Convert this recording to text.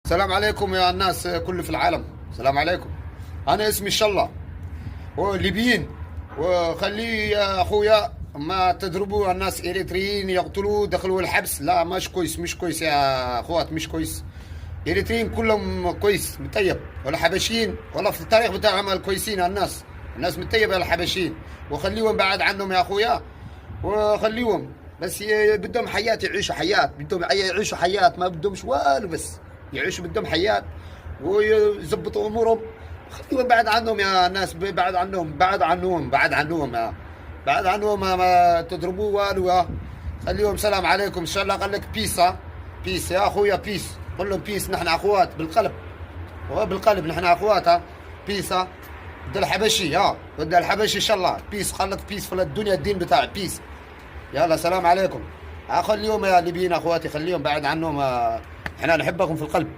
السلام عليكم يا الناس كل في العالم، السلام عليكم. انا اسمي شلا وليبيين، وخلي يا اخويا ما تضربوا الناس اريتريين، يقتلوا، دخلوا الحبس. لا، مش كويس، مش كويس يا اخوات، مش كويس. اريتريين كلهم كويس مطيب، ولا حبشيين ولا في التاريخ بتاعهم الكويسين. الناس مطيبه الحبشيين، وخليهم بعد عنهم يا اخويا، وخليهم بس بدهم حياة، يعيشوا حياة، بدهم يعيشوا حياة، ما بدهمش والو، بس يعيشوا، بدهم حياة ويظبطوا امورهم. خليهم بعد عنهم يا ناس، بعد عنهم، بعد عنهم، بعد عنهم، يا بعد عنهم، ما تضربوا والو يا. خليهم. سلام عليكم. ان شاء الله قال لك peace، ها peace يا اخويا، peace. قول لهم peace، نحن اخوات بالقلب وبالقلب، نحن اخوات، ها peace، ها ضد الحبشي، ها ضد الحبشي ان شاء الله. peace، قال لك peace في الدنيا، الدين بتاع peace. يلا سلام عليكم. خليهم يا ليبيين اخواتي، خليهم بعد عنهم. احنا نحبكم في القلب.